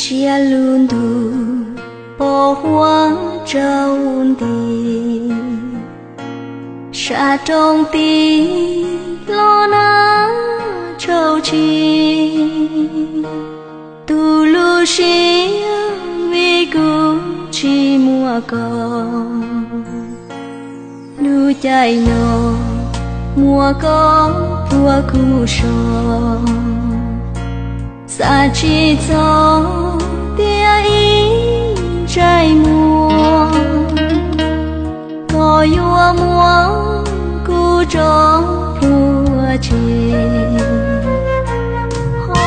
Siab lug ntug pos huab tsaus nti, sab roob tid los nag tshauv tshis. Tu lub siab vim kuv tsis muaj koj, lub caij no muaj koj puag kuv so. Xav tsis txog tias ib ntsais muag koj yuav muab kuv tso pluag tseg. Ho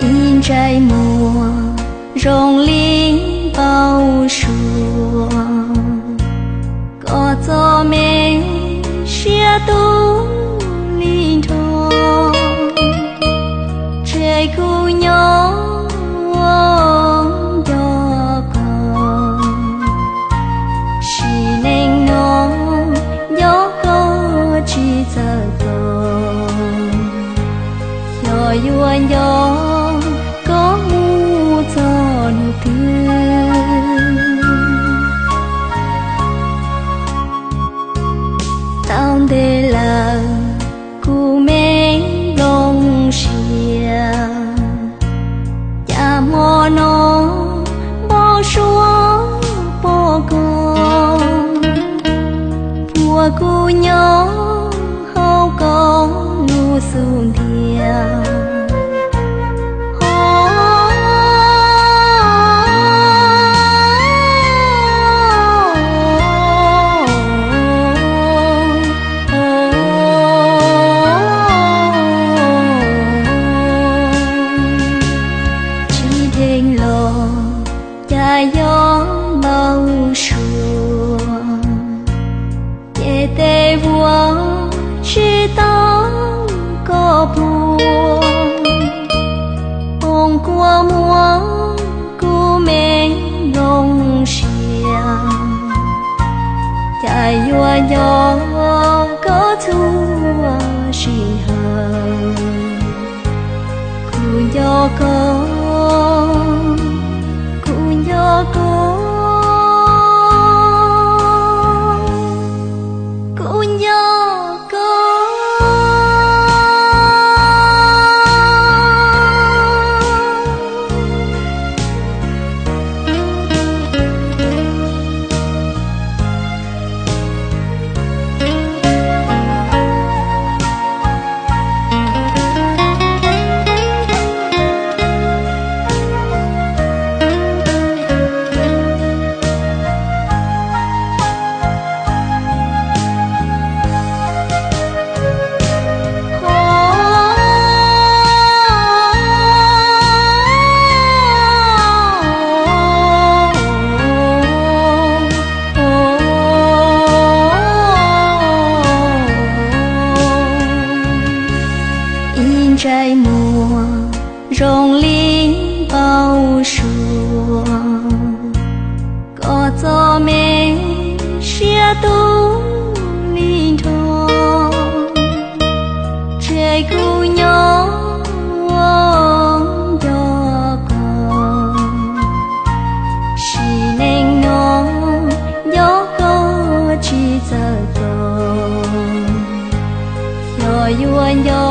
ib ntsais muag zoo li npau suav, koj txom me siab tu li nrho. Tseg kuv nyob ua nco koj, sim neej no nco koj tsis txawj txog. Xyov yuav nco koj mus txog hnub twg. Tau ntev lawm kuv me nplooj siab, cas hmo no npau suav pom koj puag kuv nyob hauv koj lub xub ntiag. Ho tsis dheev los cas yog npau suav, ces tej vuag tsis tau koj puag, poob kua muag kuv me nplooj siab, cas yuav nco koj txhua sij hawm. Kuv nco koj, kuv nco koj, kuv nco koj. Ib ntsais muag zoo li npau suav, koj txom me siab tu li nrho. Tseg kuv nyob ua nco koj, sim neej no nco koj tsis txawj txog. Xyov yuav nco